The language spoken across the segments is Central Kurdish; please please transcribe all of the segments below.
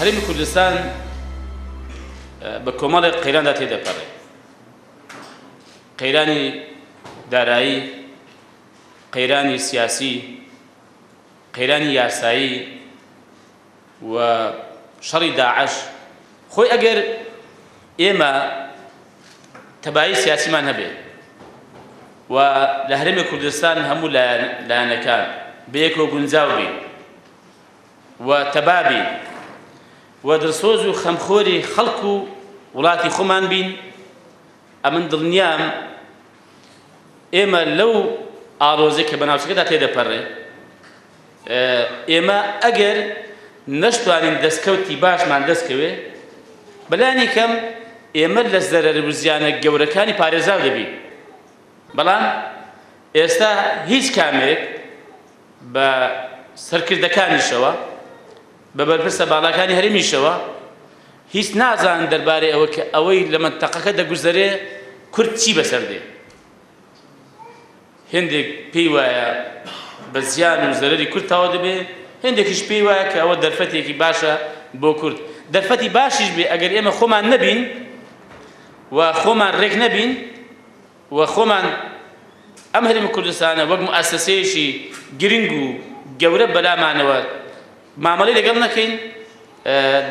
هەرێمی کوردستان بە کۆمەڵێک قەیراندا تێدەپەڕێ. قەیرانی دارایی، قەیرانی سیاسی، قەیرانی یاسایی و شەڕی داعش. خۆی ئەگەر ئێمە تەبایی سیاسیمان هەبێ و لە هەرێمی کوردستان هەموو لایەنەکان بەیەکەوە گونجاو بین و تەبا بین و دڵسۆز و خەمخۆری خەڵک و وڵاتی خۆمان بین، ئەمن دڵنیام ئێمە لەو ئاڵۆزی کە بە ناوچەکەدا تێدەپەڕێ، ئێمە ئەگەر نەشتوانین دەستکەوتی باشمان دەستکەوێ، بەلانی کەم ئێمە لە زەرەر و زیانە گەورەکانی پارێزراو دەبین. بەڵام ئێستا هیچ کامێک بە سەرکردەکانیشەوە، بە بەرپرسە باڵاکانی هەرێمیشەوە هیچ نازانن دەربارەی ئەوە کە ئەوەی لە مەنتەقەکە دەگوزەرێ کورد چی بەسەر دێ. هێندێک پێی وایە بە زیان و زەرەری کورد تەواو دەبێ، هێندێکیش پێی وایە کە ئەوە دەرفەتێکی باشە بۆ کورد. دەرفەتی باشیش بێ ئەگەر ئێمە خۆمان نەبین و خۆمان ڕێک نەبین و خۆمان ئەم هەرێمی کوردستانە وەک موئەسەسەیەکی گرنگ و گەورە بەلامانەوە مامەڵەی لەگەڵ نەکەین،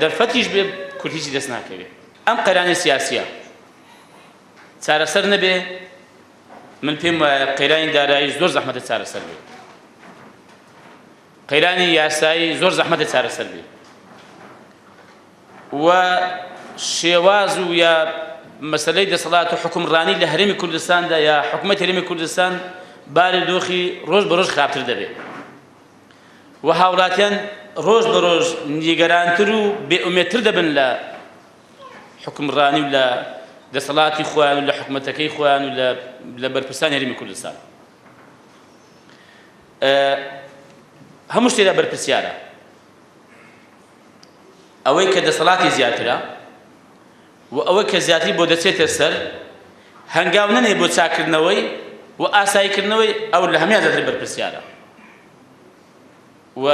دەرفەتیش بێ کورد هیچی دەست ناکەوێ. ئەم قەیرانی سیاسیە چارەسەر نەبێ من پێم وایە قەیرانی دارایی زۆر زەحمەتە چارەسەر بێ، قەیرانی یاسایی زۆر زەحمەتە چارەسەر بێ و شێواز و یا مەسلەی دەسەڵات و حکومڕانی لە هەرێمی کوردستاندا یا حکومەت هەرێمی کوردستان باری دۆخی ڕۆژ بە ڕۆژ خراپتر دەبێت و هاوڵاتیان ڕۆژ بە ڕۆژ نیگەرانتر و بێئومێدتر دەبن لە حکومڕانی و لە دەسەڵاتی خۆیان و لە حکومەتەکەی خۆیان و لە بەرپرسانی هەرێمی کوردستان. هەموو شتێدا بەرپرسیارە. ئەوەی کە دەسەڵاتی زیاترە و ئەوەی کە زیاتری بۆ دەچێتە سەر هەنگاو نەنێ بۆ چاکردنەوەی و ئاساییکردنەوەی ئەو لە هەموویان زیاتر بەرپرسیارە. و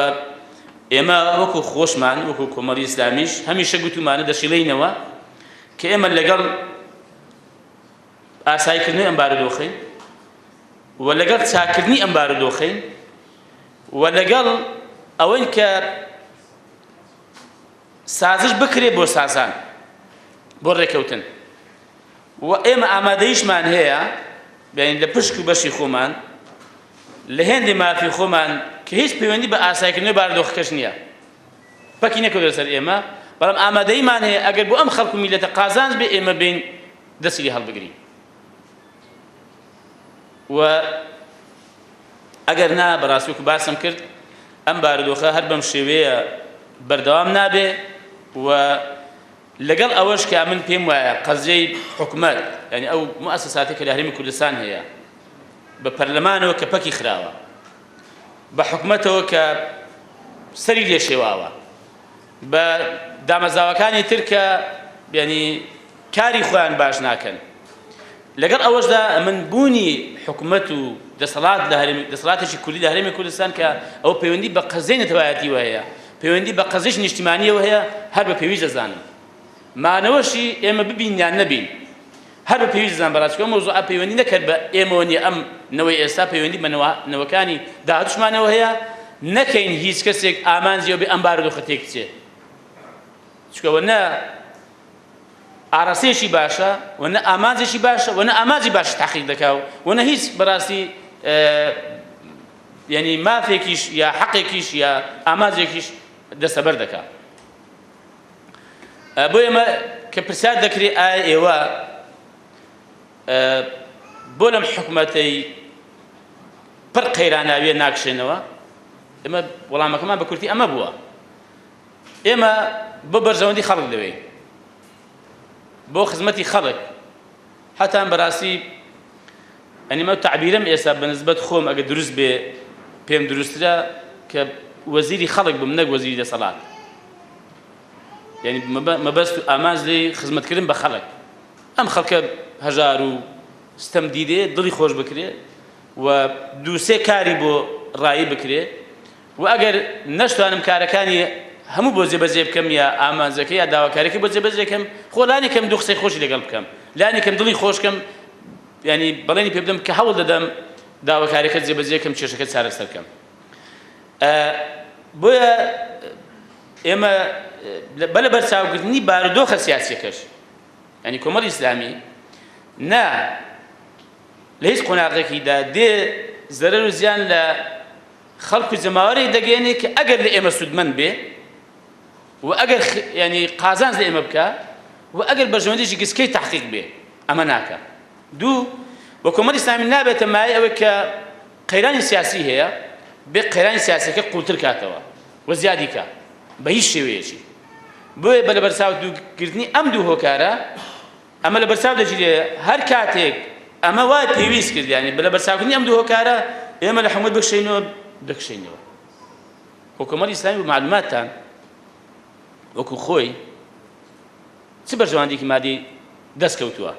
ئێمە وەکو خۆشمان وەکو کۆمەڵی ئیسلامیش هەمیشە گوتومانە دەشیڵێینەوە کە ئێمە لەگەڵ ئاساییکردنەوەی ئەم بارودۆخەین و لەگەڵ چاکردنی ئەم بارودۆخەین و لەگەڵ ئەوەین کە سازش بکرێ بۆ سازان بۆ ڕێکەوتن و ئێمە ئامادەیشمان هەیە بین لە پشک و بەشی خۆمان لە هێندێ مافی خۆمان کە هیچ پەیوەندی بە ئاسایکردنەوەی بارودۆخەکەش نییە پەکی نەکەوتە سەر ئێمە، بەڵام ئامادەییمان هەیە ئەگەر بۆ ئەم خەڵک و میللەتە قازانج بێ ئێمە بێین دەستی لێ هەڵبگرین و ئەگەر نا بەڕاستی وەکو باسم کرد ئەم بارودۆخە هەر بەم شێوەیە بەردەوام نابێ و لەگەڵ ئەوەش کە من پێم وایە قەزیەی حکومەت یعنی ئەو موئەسەساتێک کە لە هەرێمی کوردستان هەیە بە پەرلەمانەوە کە پەکی خراوە، بە حکومەتەوە کە سەری لێ شێواوە، بە دامەزراوەکانی تر کە یعنی کاری خۆیان باش ناکەن. لەگەڵ ئەوەشدا من بوونی حکومەت و دەسەڵات لە هەرێمی دەسەڵاتێکی کوردی لە هەرێمی کوردستان کە ئەو پەیوەندی بە قەزیەی نەتەوایەتیوە هەیە، پەیوەندی بە قەزیەی نیشتیمانیەوە هەیە، هەر بە پێویست دەزانم. مانەوەشی ئێمە ببین یان نەبین هەر بە پێویست دەزانم بەڕاستی ئەم مەوزوعە پەیوەندی نەک هەر بە ئێمەوە نییە ئەم نەوەی ئێستا پەیوەندی بە نەوەکانی داهاتووشمانەوە هەیە نەکەین هیچ کەسێک ئامانجی ئەو بێ ئەم بارودۆخە تێک بچێ چونکە نە ئاراستەیەکی باشە و نە ئامانجێکی باشە و نە ئامانجی باش تاقیق دەکا و نە هیچ بەڕاستی یعنی مافێکیش یا حەقێکیش یا ئامانجێکیش دەستەبەر دەکا. بۆ ئێمە کە پرسیار دەکرێت ئایا ئێوە بۆ لەم حکومەتەی پڕ قەیراناویە ناکشێنەوە؟ ئێمە وەڵامەکەمان بە کورتی ئەمە بووە، ئێمە بۆ بەرژەوەندی خەڵک دەوێین، بۆ خزمەتی خەڵک. هەتا بەڕاستی ئەنی مە تەعبیرم ئێستا بە نسبەت خۆم ئەگە دروست بێ پێم دروسترە کە وەزیری خەڵک بم نەک وەزیری دەسەڵات. یعنی مەبەست و ئامانج لێی خزمەتکردن بە خەڵک، ئەم خەڵکە هەژار و ستەم دیدەیە دڵی خۆش بکرێ و دووسێ کاری بۆ ڕایی بکرێ و ئەگەر نەشتوانم کارەکانی هەموو بۆ جێبەجێ بکەم یا ئامانجەکە یا داواکاریەکە بۆ جێبەجێ کەم، خۆ لانی کەم دوو قسەی خۆشی لەگەڵ بکەم، لانی کەم دڵی خۆش کەم، یانی بەڵێنی پێ بدەم کە هەوڵ دەدەم داواکاریەکە جێبەجێ کەم، کێشەکە چارەسەر کەم. بۆیە ئێمە بە لەبەرچاوگرتنی بارودۆخە سیاسیەکەش، یانی کۆمەڵی ئیسلامی نە لە هیچ قۆناغێکیدا دێ زەرەر و زیان لە خەڵک و جەماوەرێک دەگەیەنێ کە ئەگەر لە ئێمە سوودمەند بێ و ئەگەر ینی قازانج لە ئێمە بکە و ئەگەر بەرژەوەندیی گسکەی تحقیق بێ ئەمە ناکە. دوو و کۆمەڵی ئیسلامی نابێتە مایەی ئەوەی کە قەیرانی سیاسی هەیە بێ قەیرانی سیاسیەکە قوڵتر کاتەوە و زیادی کا بە هیچ شێوەیەکی. بۆیە بە لەبەرچاو گرتنی ئەم دوو هۆکارە ئەمە لەبەرچاو دەگیرێ هەر کاتێک ئەمە وای پێویست کرد، یانی بە لەبەرچاوکردنی ئەم دوو هۆکارە ئێمە لە حکومەت بکشێینەوە دەکشێینەوە. خۆ کۆمەڵی ئیسلامی بۆ معلوماتتان وەکو خۆی چ بەرژەوەندیکی مادی دەست کەوتووە؟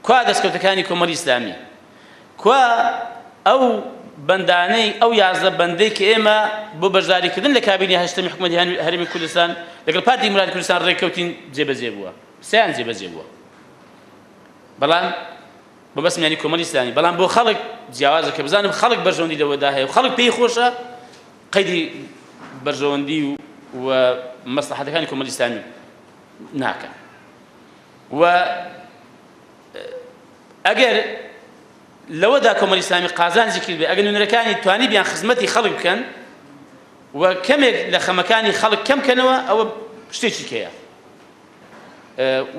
کوا دەستکەوتەکانی کۆمەڵی ئیسلامی؟ کوا ئەو بەندانەی ئەو 11 بەندەی کە ئێمە بۆ بەشداریکردن لە کابینی هەشتەمی حکومەتی هەرێمی کوردستان لەگەڵ پارتی دیموکراتی کوردستان ڕێککەوتین جێبەجێ بووە؟ سیان جێبەجێ بووە. بەڵام بەبەستم یانی کۆمەڵی ئیسلامی، بەڵام بۆ خەڵک جیاوازە کە بزانم خەڵک بەرژەوەندی لەوەدا هەیە و خەڵک پێی خۆشە قەیدی بەرژەوەندی و مەسڵەحەتەکانی کۆمەڵی ئیسلامی ناکەن. و ئەگەر لەوەدا کۆمەڵی ئیسلامی قازانجی کردبێ، ئەگەر نوێنەرەکانی توانیبیان خزمەتی خەڵک بکەن و کەمێک لە خەمەکانی خەڵک کەم کەنەوە، ئەوە شتێکی کەیە.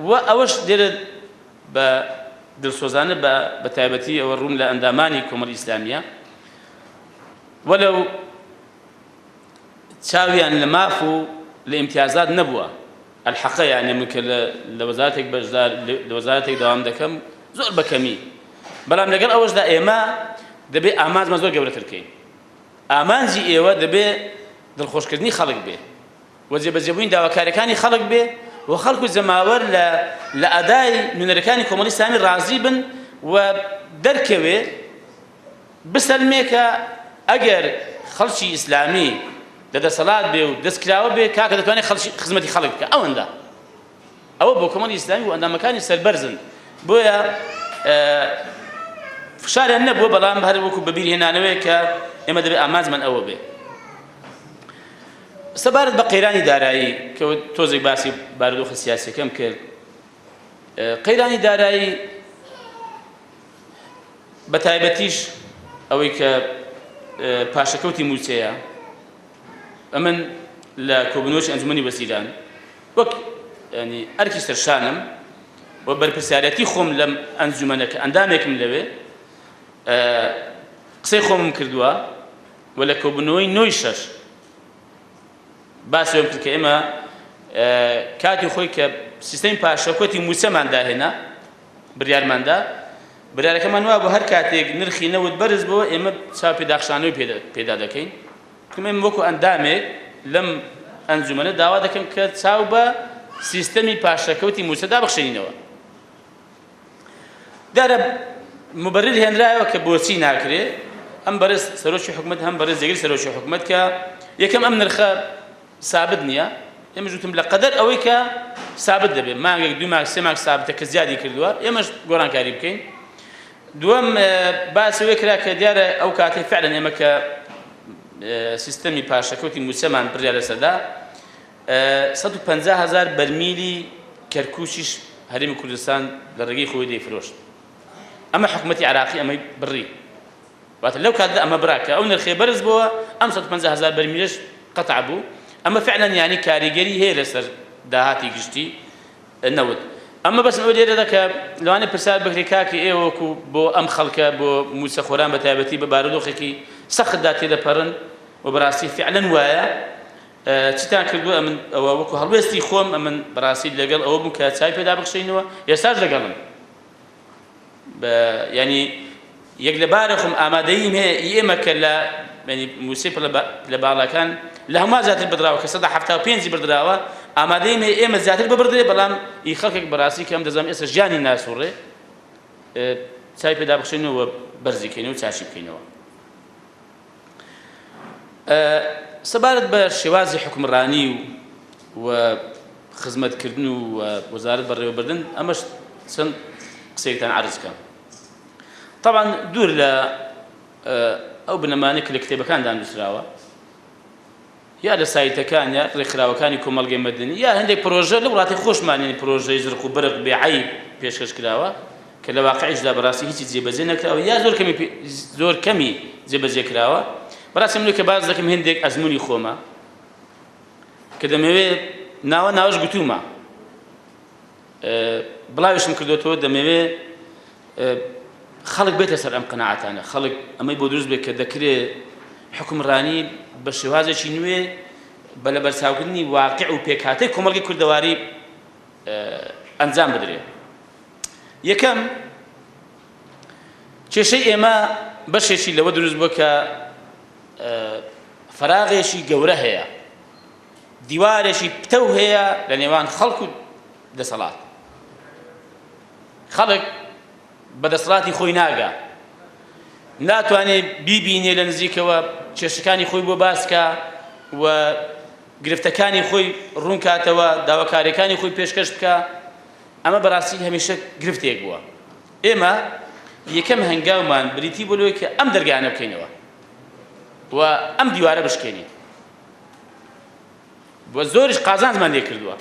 و ئەوەش لێرە بە دڵسۆزانە بە تایبەتی ئەوە ڕوون لە ئەندامانی کۆمەڵی ئیسلامیە، وەلو چاویان لە ماف و لە ئیمتیازات نەبووە. الحەقە یعنی من کە لە وەزارەتێک بەشدار لە وەزارەتێک دەوام دەکەم زۆر بە کەمی، بەڵام لەگەڵ ئەوەشدا ئێمە دەبێ ئامانجمان زۆر گەورەتر بکەین. ئامانجی ئێوە دەبێ دڵخۆشکردنی خەڵک بێ و جێبەجێبوونی داواکاریەکانی خەڵک بێ و خەڵک و جەماوەر لە ئەدای نوێنەرەکانی کۆمەڵی ئیسلامی ڕازی بن و دەرکەوێ بسەلمێ کە ئەگەر خەڵکی ئیسلامی لە دەسەڵات بێ و دەستکراوە بێ کاکە دەتوانێت خەڵکی خزمەتی خەڵک بکە. ئەوەندە ئەوە بۆ کۆمەڵی ئیسلامی و ئەندامەکانی سەربەرزن. بۆیە فشاریان نەبووە، بەڵام هەر وەکو بەبیر هێنانەوەیە کە ئێمە دەبێت ئامانجمان ئەوە بێ. سەبارەت بە قەیرانی دارایی کە تۆزێک باسی بارودۆخە سیاسیەکەم کرد، قەیرانی دارایی بە تایبەتیش ئەوەی کە پاشەکەوتی مووچەیە، ئەمن لە کۆبوونەوەی ئەنجومەنی وەزیران وەک ینی ئەرکی سەرشانم و بەرپرسیارەتی خۆم لەم ئەنجومەنە کە ئەندامێکم لەوێ قسەی خۆمم کردووە و لە کۆبوونەوەی نۆی شەش باسی ئەوەم کرد کە ئێمە کاتی خۆی کە سیستەمی پاشەکەوتی مووچەمان داهێنا بڕیارماندا، بڕیارەکەمان وابوو هەر کاتێک نرخی نەوت بەرز بۆ ئێمە چاو پێداخشانەوەی پێدا دەکەین. وتم ئێمە وەکو ئەندامێک لەم ئەنجومەنە داوا دەکەم کە چاو بە سیستەمی پاشەکەوتی مووچەدا بخشێنینەوە. دیارە مبرر هێنرایەوە کە بۆچی ناکرێ، هەم بەڕێز سەرۆکی حکومەت هەم بەڕێز جێگری سەرۆکی حکومەت کە یەکەم ئەم نرخە سابت نییە. ئێمەش وتم لە قەدەر ئەوەی کە سابت دەبێت مانگێک دوو مانگ سێ مانگ سابتە کە زیادی کردووە ئێمەش گۆڕانکاری بکەین. دووەم باس ئەوەی کرا کە دیارە ئەو کاتەی فعلەن ئێمە کە سیستەمی پاشەکەوتی مووچەمان بڕیار لەسەردا 150 هەزار بەرمیلی کەرکووکیش هەرێمی کوردستان لە ڕێگەی خۆی دەیفرۆشت. ئەمە حکوومەتی عێراقی ئەمەی بڕی، واتە لەو کاتدا ئەمە برا کە ئەو نرخەی بەرز بووە ئەم 150 هەزار بەرمیلەش قەتع بوو. ئەمە فعلا یانی کاریگەری هەیە لەسەر داهاتی گشتی نەوت. ئەمە بەس ئەوە لێرەدا کە لەوانەیە پرسیار بکرێت کاکە ئێوە وەکو بۆ ئەم خەڵکە بۆ مووچەخۆران بە تایبەتی بە بارودۆخێکی سەختدا تێدەپەڕن و بەڕاستی فعلا وایە چیتان کردووە؟ ئەمن ئەوە وەکو هەڵوێستی خۆم ئەمن بەڕاستی لەگەڵ ئەوە بووم کە چای پێدا بخشینەوە، ئێستاش لەگەڵم ینی یەک لە بارە خۆم ئامادەییم هەیە ئی ئێمە کە لە ینی مووچەی پلە باڵاکان لە هەموو زیاتر بدراوە کە 75% بردراوە، ئامادەییم هەیە ئێمە زیاتر ببردرێ، بەڵام ئی خەڵکێک بەڕاستی کە ئەم دەزانم ئێستا ژیانی ناسوڕێ چای پێدا بخشینەوە بەرزی کەینەوە چاشی بکەینەوە. سەبارەت بە شێوازی حوکمڕانی و خزمەتکردن و وەزارەت بەڕێوەبردن ئەمەش چەند قسەیەکتان عەرز بکەم. تەبعەن دوور لە ئەو بنەمانەی کە لە کتێبەکاندا نووسراوە یا لە سایتەکان یا ڕێکخراوەکانی کۆمەڵگەی مەدەنی یا هەندێک پرۆژە لە وڵاتی خۆشمان یعنی پرۆژەی زرق و برق بێ عەیب پێشکەش کراوە کە لە واقعیشدا بەڕاستی هیچی جێبەجێ نەکراوە یا زۆر کەمی زۆر کەمی جێبەجێ کراوە. بەڕاستی من کە باس دەکەم هەندێک ئەزموونی خۆمە کە دەمەوێت ناوە ناوەش گوتوومە بڵاویشم کردوێتەوە، دەمەوێ خەڵک بێتە سەر ئەم قەناعەتانە، خەڵک ئەمەی بۆ دروست بێت کە دەکرێت حکومڕانی بە شێوازێکی نوێ بە لەبەرچاوکردنی واقع و پێکهاتەی کۆمەڵگەی کوردەواری ئەنجام بدرێت. یەکەم کێشەی ئێمە بەشێکی لەوە دروست بووە کە فەراغێکی گەورە هەیە، دیوارێکی پتەو هەیە لە نێوان خەڵک و دەسەڵات. خەڵک بە دەسەڵاتی خۆی ناگا، ناتوانێت بیبینێ لە نزیکەوە، کێشەکانی خۆی بۆ باسکە و گرفتەکانی خۆی ڕوونکاتەوە، داواکاریەکانی خۆی پێشکەش بکە. ئەمە بەڕاستی هەمیشە گرفتێک بووە. ئێمە یەکەم هەنگاومان بریتی بوو لەوەی کە ئەم دەرگایانە بکەینەوە و ئەم دیوارە بشکێنین و زۆریش قازانجمان لێ کردووە.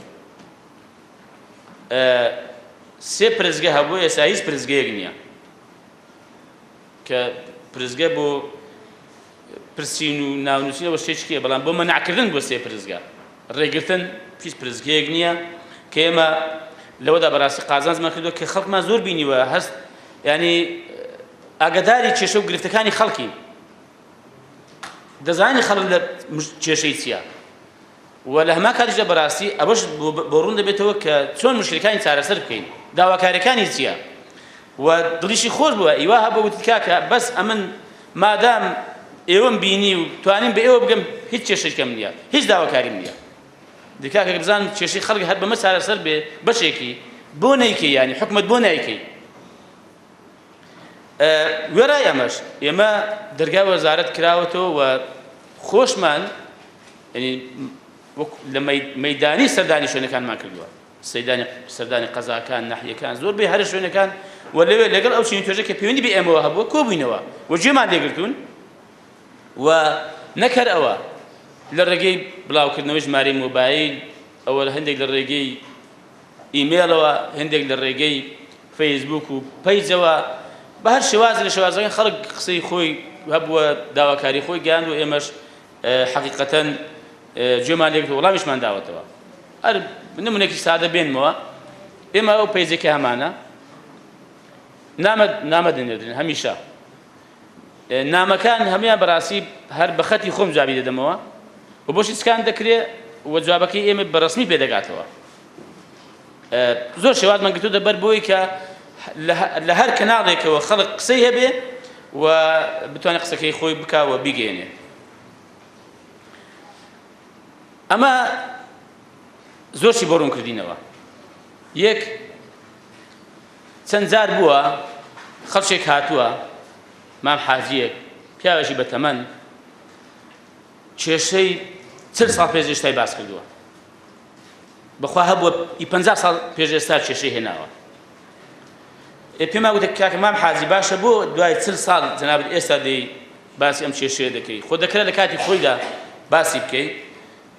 سێ پرسگە هەبوو، ئێستا هیچ پرسگەیەک نییە کە پرسگە بۆ پرسین و ناونووسینەوە شتێکی، بەڵام بۆ مەنعکردن بۆ سێ پرسگە ڕێگرتن هیچ پرسگەیەک نییە. کە ئێمە لەوەدا بەڕاستی قازانجمان کردووە کە خەڵکمان زۆر بینیوە، هەست ینی ئاگداری کێشە و گرفتەکانی خەڵکی دەزانی خەڵک لە کێشەی چییە و لە هەمان کاتیشدا بەڕاستی ئەوەش بۆ ڕوون دەبێتەوە کە چۆن مشکلەکانی چارەسەر بکەین، داواکاریەکانی چییە و دڵیشی خۆش بووە. ئیوا هەبوو وتی کاکە بەس ئەمن مادام ئێوەم بینی و توانیم بە ئێوە بگەم هیچ کێشەیەکم نییە، هیچ داواکاریم نییە. دی کاکە بزانم کێشەی خەڵک هەر بەمە چارەسەر بێ بەشێکی بۆ نەیکەی، یانی حکومەت بۆ نایکەی. وێڕای ئەمەش ئێمە دەرگای وەزارەت کراوەتەوە و خۆشمان لە مەیدانی سەردانی شوێنەکانمان کردووە، سەردانی سەردانی قەزاکان، ناحیەکان، زۆر بێ هەر شوێنەکان و لەوێ لەگەڵ ئەو چینی توێژە کە پەیوەندی بە ئێمەوە هەبووە کۆبووینەوە و گوێمان لێگرتوون و نەکەر ئەوە لە ڕێگەی بڵاوکردنەوەی ژمارەی مۆبایل ئەوە هەندێک لە ڕێگەی ئیمێڵەوە، هەندێک لە ڕێگەی فەیسبوک و پەیجەوە، بە هەر شێوازێک لە شێوازەکان خەڵک قسەی خۆی هەبووە، داواکاری خۆی گەیاند و ئێمەش حەقیقەتەن گوێمان لێگرت و وەڵامیشمان داوەتەوە. هەر نمونێکی سادە بێنمەوە، ئێمە ئەو پەیجێکی هەمانە نامە نامە دەنێردرێن هەمیشە نامەکان هەمویان بەڕاستی هەر بە خەتی خۆم جوابی دەدەمەوە و بۆشی سکان دەکرێ و جوابەکەی ئێمە بە ڕەسمی پێدەگاتەوە. زۆر شێوازمان گرتووە بەر بۆی کە لە هەر کەناڵێکەوە خەڵک قسەی هەبێ و بتوانێت قسەکەی خۆی بکا و بیگەێنێ. ئەمە زۆرشی بۆ ڕوون کردینەوە. یەک چەند جار بووە خەڵکێک هاتووە، مام حاجیەک پیاوێکی بەتەمەن کێشەی 40 ساڵ پێش ئێستای باس کردووە، بەخوا هەبووە ئی 50 ساڵ پێش ئێستا کێشەی هێناوە. پێمان وتە کاکە مام حاجی باشە بۆ دوای 40 ساڵ جەنابت ئێستا دێی باسی ئەم کێشەیە دەکەی؟ خۆ دەکرا لە کاتی خۆیدا باسی بکەی.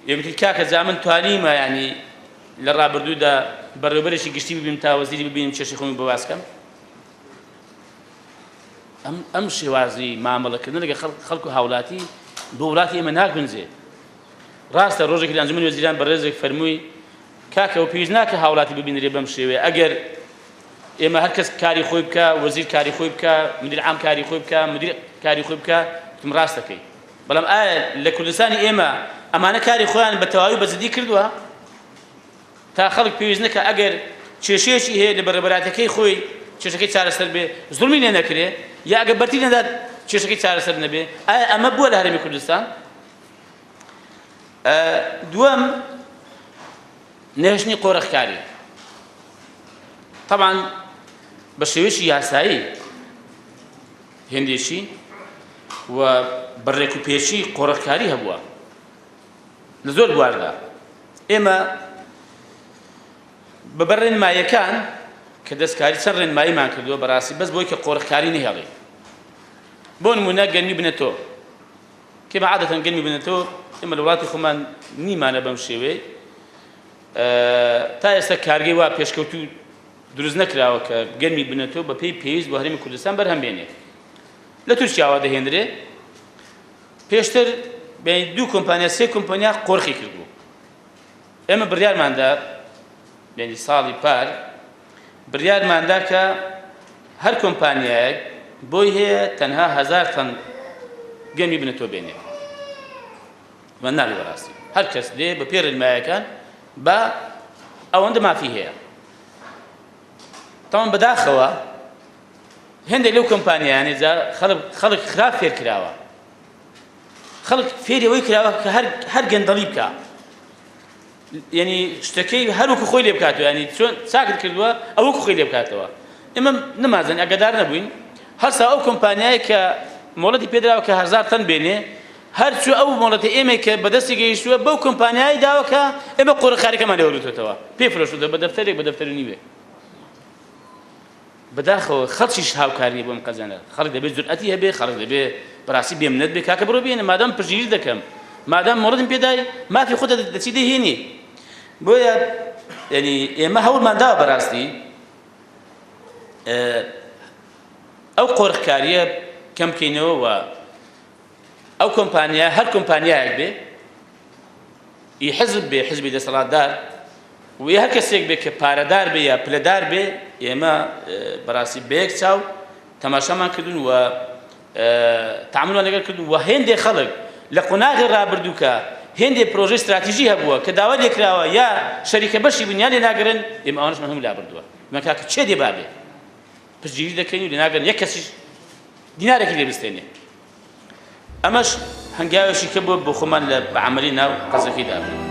یەکوتی کاکە جا من توانیمە ینی لە ڕابردوودا بەڕێوبەرێکی گشتی ببیم تا وەزیری ببینم کێشەی خۆمی بۆ باس کەم؟ ئەم ئەم شێوازی مامەڵەکردن لەگەڵ خەڵک و هاوڵاتی بۆ وڵاتی ئێمە ناگونجێ. ڕاستە ڕۆژێکی لە ئەنجومەنی وەزیران بەڕێزێک فەرمووی کاکەوە پێویست ناکە هاوڵاتی ببینرێ بەم شێوەیە، ئەگەر ئێمە هەر کەس کاری خۆی بکە، وەزیر کاری خۆی بکە، مدیر عام کاری خۆی بکە، مدیر کاری خۆی بکە، وتم ڕاست دەکەی. بەڵام ئایا لە کوردستانی ئێمە ئەمانە کاری خۆیان بە تەواوی بە جدی کردووە تا خەڵک پێویست نەکە ئەگەر کێشەیەکی هەیە لە بەڕێوەبەرایەتەکەی خۆی کێشەکەی چارەسەر بێ، زوڵمی لێ نەکرێ، یا ئەگەر بەرتیل نەدات کێشەکەی چارەسەر نەبێ؟ ئایا ئەمە بووە لە هەرێمی کوردستان؟ دووەم نەهێشتنی قۆرخکاری، طبعا بە شێوەیەکی یاسایی هێندێکی و بە ڕێک و پێچی قۆرخکاری هەبووە. لە زۆر بواردا ئێمە بە بەر ڕێنماییەکان کە دەستکاری چەند ڕێنماییمان کردووە بەڕاستی بەس بۆی کە قۆرخکاری نەهێڵین بۆ نمونە گەرمی بنەتۆ کێمە عادەتەن گەرمی بنەتۆ ئێمە لە وڵاتی خۆمان نیمانە بەم شێوەیە تا ئێستا کارگەی وا پێشکەوتوو دروست نەکراوە کە گەرمی بنەتۆ بە پێی پێویست بۆ هەرێمی کوردستان بەرهەم بێنێ لە تورکیاوە دەهێنرێ پێشتر دوو کۆمپانیا سێ کۆمپانیا قۆرخی کردبوو ئێمە بڕیارماندا یعنی ساڵی پار بڕیارماندا کە هەر کۆمپانیایەک بۆی هەیە تەنها هەزار تەن گەنمی بنەتۆ بێنێ من نابێ بەڕاستی هەر کەس دێ بە پێ ڕێنمایەکان بە ئەوەندە مافی هەیە تەواو بەداخەوە هێندێک لەو کۆمپانیایانەی جا خەڵک خەڵک خراپ فێر کراوە خەڵک فێری ئەوەی کراوە کە هەر هەر گەندەڵی بکا یعنی شتەکەی هەر وەکو خۆی لێ بکاتەوە یعنی چۆن چاکت کردووە ئەو وەکو خۆی لێ بکاتەوە ئێمە نمازن ئەگەدار نەبووین هەرسا ئەو کۆمپانیایە کە مۆڵەتی پێدراوە کە هەزار تەن بێنێ هەرچوو ئەو مۆڵەتی ئێمەی کە بەدەستی گەیشتووە بەو کۆمپانیای داوە کە ئێمە قۆرخکاریەکەمان لێ وەرگرتووەتەوە پێ فرۆشتووە بە دەفتەرێک بە دەفتەر و نیوێک بەداخەوە خەڵکیش هاوکار نیە بۆ ئەم قەزانە خەڵک دەبێت جورئەتی هەبێ خەڵک دەبێ بەڕاستی بێمنەت بێ کاکە بڕۆ بێنە مادام پشتگیری دەکەم مادام مۆڵەتم پێدای مافی خۆتە دەچی دەیهێنی بۆیە یعنی ئێمە هەوڵمان داوە بەڕاستی ئەو قۆرخکاریە کەم بکەینەوە و ئەو کۆمپانیا هەر کۆمپانیایەک بێ ئی حزب بێ حزبی دەسەڵاتدار و هەر کەسێک بێ کە پارەدار بێ یا پلەدار بێ ئێمە بەڕاستی بە یەک چاو تەماشامان کردون و تعاملمان لەگەڵ کردون و هێندێ خەڵک لە قۆناغی ڕابردوو کە هێندێ پرۆژەی ستراتیژی هەبووە کە داوا لێکراوە یا شەریکە بەشی بن یان لێ ناگرن ئێمە ئەوانەشمان هەموو لابردووە من کاکە چێ دێ بابێ پشتگیری دەکەین و لێ ناگرن یەک کەسیش دینارێکی لێ بستێنێ ئەمەش هەنگاوێکی کە بووە بۆ خۆمان لە بە عەمەلی ناو قەزەکەی دابنێین.